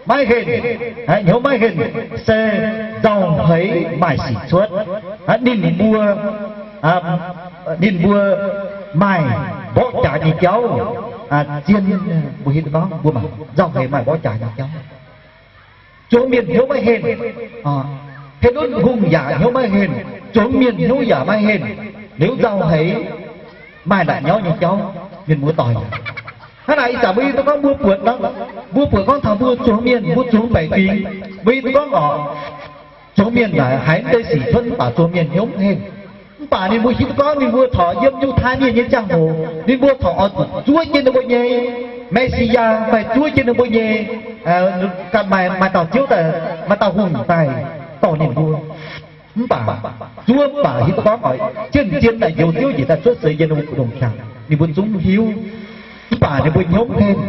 maiv henh, hnyouv maiv henh, se nzauh heix maaih sic cuotv. Ninh mbuo, ninh mbuo maaih mborqv jaax nyei jauv. Zien, mbuo hiuv duqv gorngv mbuo mangc nzauh heix maaih mborqv jaax nyei jauv. Zuangx mienh hnyouv maiv henh, Helotv Hungh yaac hnyouv maiv henh, zuangx mienh hnyouv yaac maiv henh, liuz nzauh heix maaih la'nyauv nyei jauv, mienh muoz-doic. Hnangv naaic ih zanc mbuo hiuv duqv gorngv mbuo buatc, mbuo buatc gorngv taux mbuo zuangx mienh, mbuo zuangx baeqc fingx, mbuo hiuv duqv gorngv oc, zuangx mienh naaic haiz mv deix sic cuotv mv baac zuangx mienh hnyouv mv henh. Mv baac ninh mbuo hiuv duqv gorngv ninh mbuo taux yiem Yiutai Mienh nyei ziangh hoc, ninh mbuo corc oix zuqc zuov jienv ninh mbuo nyei Me^si^yaa, fai zuov jienv ninh mbuo nyei, ganh maaih, maaih dauh Ziouv daaih, maaih dauh hungh daaih dorh ninh mbuo. Mv baac zuov mv baac hiuv duqv gorngv oix zien-zien daaih njoux Ziouv njiec daaih cuotv seix yiem ninh mbuo mbu'ndongx qangx, ninh mbuo zungv hiuv. Mv baac ninh mbuo hnyouv mv henh,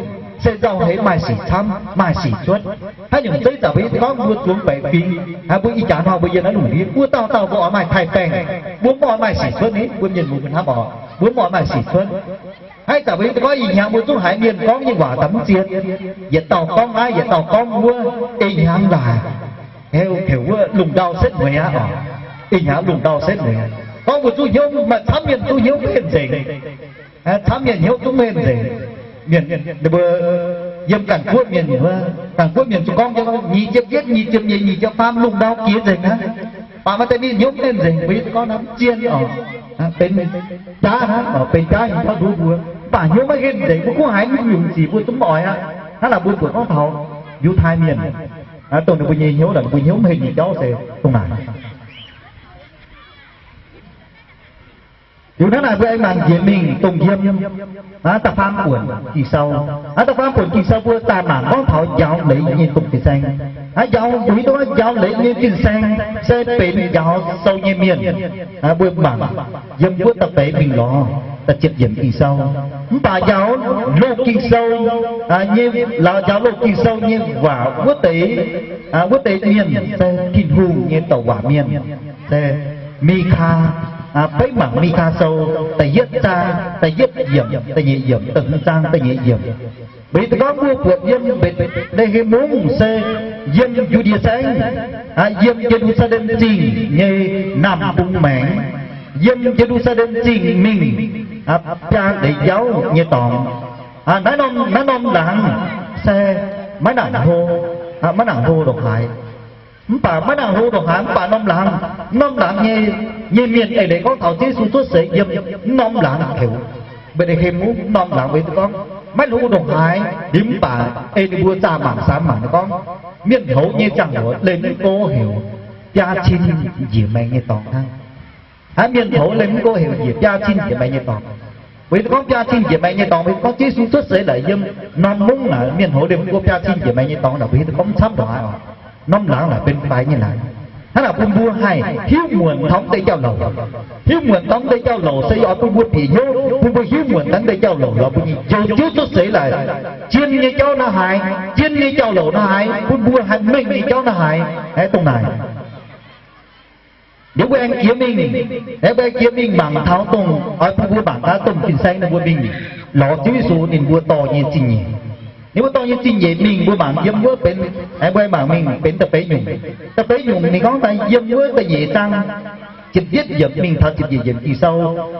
se nzauh heix maaih sic camv, maaih sic cuotv. Haaix nyungc zeiv zanc mbuo hiuv duqv gorngv mbuo zuangx baeqc fingx, mbuo ih jaax hnoi mbuo yiem naaiv lungh ndiev, mbuo dauh dauh mbuo oix maaih taaih-baengh, mbuo mv oix maaih sic cuotv ni, mbuo mienh muoz mbuo hnamv oc, mbuo mv oix maaih sic cuotv. Haaix zanc mbuo hiuv duqv gorngv ih hnyangx mbuo zungv haiz mienh gorngv nyei waac daaih mv zien, yietc dauh gorngv naaiv, yietc dauh gorngv wuov, ih hnyangx laaix heuc wuov lungh ndau setv mueiz aqv oc. Ih hnyangx lungh ndau setv mueiz, gorngv mbuo zungv hnyouv, maaih camv mienh zungv hnyouv mv henh nzengc. Camv mienh hnyouv zungv mv henh nzengc. Mienh, ninh mbuo yiem Ganh Guoqv Mienh, Ganh Guoqv Mienh zungv gorngv nyic ziepc yietv, nyic ziepc nyeic, nyic ziepc faam lungh ndau jiex nzengc aqv. Mv baac maaih deix mienh hnyouv mv henh nzengc, mbuo hiuv duqv gorngv naaiv mv zien oc. Benx jaav hnangv oc, benx jaav nyei jauv nduov mbuo. Mv baac hnyouv maiv henh nzengc, mbuo gunv haiz nyungc sic mbuo zungv mv oix aqv. Hnangv naaic mbuo buatc gorngv taux Yiutai Mienh, dongh ninh mbuo nyei hnyouv, ninh mbuo hnyouv mv henh nyei jauv se dongh naaic. Liuz hnangv naaic mbuo aengx mangc njiec mingh dongh yiem da'faam buonc Ging-Sou. Da'faam buonc Ging-Sou mbuo daaih mangc gorngv taux njaaux leiz nyei domh fin-saeng. Njaaux, mbuo hiuv duqv njaaux leiz nyei fin-saeng se benx njaaux sou nyei mienh. Mbuo mangc yiem wuov da'feix mingh lorz da'ziepc yiemc Ging-Sou. Mv baac njaaux loz Ging-Sou nyei, laaix njaaux loz Ging-Sou nyei waac wuov deix, wuov deix mienh se Tin-Hungh nyei douc waac mienh, se Mi^kaa. Beiv mangc Mi^kaa Sou da'yietv zaang da'yietv yiemc, da'nyeic yiemc, da'hmz zaang da'nyeic yiemc. Mbuo hiuv duqv gorngv mbuo buatc yiem Mbetc^le^hem Mungv se yiem Yu^ndie Saengv, yiem Ye^lu^saa^lem Zingh nyei naamh bung maengx, yiem Ye^lu^saa^lem Zingh mingh biaa deix jauv nyei dorngx. Naaiv norm, naaiv norm laangz se maiv nangc hlo, maiv nangc hlo ndongc haaix. Mv baac maiv nangc hlo ndongc haaix, mv baac norm laangz, norm laangz nyei, nyei mienh eix leiz gorngv taux Ziouv Yesu cuotv seix yiem norm laangz heuc Mbetc^le^hem Mungv, norm laangz weic zuqc gorngv maiv hlo ndongc haaix, liuz mv baac ei ninh mbuo zaah mangc samx mangc ninh gorngv, mienh houz nyei ziangh hoc leih mv go heuc biaa cin njiec maengx nyei dorngx hnangv. Aav, mienh houz leih mv go heuc njiec biaa cin njiec maengx nyei dorngx. Weic zuqc gorngv biaa cin njiec maengx nyei dorngx, weic zuqc gorngv Ziouv Yesu cuotv seix naaic yiem norm mungv naaic, mienh houz leih mv go biaa cin njiec maengx nyei dorngx naaic, mbuo hiuv duqv gorngv mv camv ndongc haaix oc. Norm laangz naaic benx faix nyei laangz. Hnangv naaic bun mbuo haih hiuv muonc taux mv deix jauv-louc. Hiuv muonc taux mv deix jauv-louc se oix bun mbuo bieqc hnyouv, bun mbuo hiuv muonc taux mv deix jauv-louc lorz mbuo nyei njoux Ziouv cuotv seix laaic, zien nyei jauv nor haaix, zien nyei jauv-louc nor haaix, bun mbuo haih mengh nyei jauv nor haaix, aeqv, dongh naaic. Liuz mbuo aengx jiex mingh, aeqv, mbuo aengx jiex mingh mangc taux dongh, oix bun mbuo mangc taux domh fin-saeng ninh mbuo mingh lorz Ziouv Yesu ninh mbuo dorh nyei zingh nyeic. Ninh mbuo dorh nyei zingh nyeic mingh mbuo mangc yiem wuov benx, aeqv, mbuo aengx mangc mingh benx da'beiv nyungc. Da'beiv nyungc ninh gorngv daaih yiem wuov da'nyeic zaang ziepc yietv yiemc mingh taux ziepc nyeic yiemc Ging-Sou.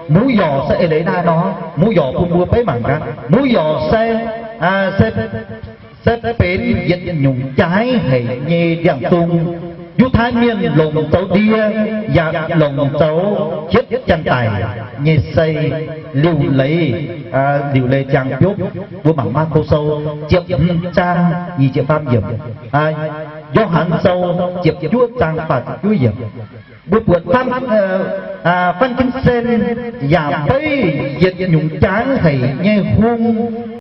Muv yorc se eix leiz naaiv nor, muv yorc bun mbuo beiv mangc gaax. Muv yorc se, se se benx yietc nyungc jaaix haic nyei ndiangx-zung. Yiutai Mienh longc zoux ndie yaac longc zoux hietv janx-daic nyei sei. Liuc leiz, liuc leiz ziangx biopv, mbuo mangc Maako Sou ziepc hmz zaang nyic ziepc faam yiemc, Yo^han Sou ziepc juov zaang faah ziepc juov yiemc. Mbuo buatc Frank-, Frankincense yaac beiv yietc nyungc jaaix haic nyei hung,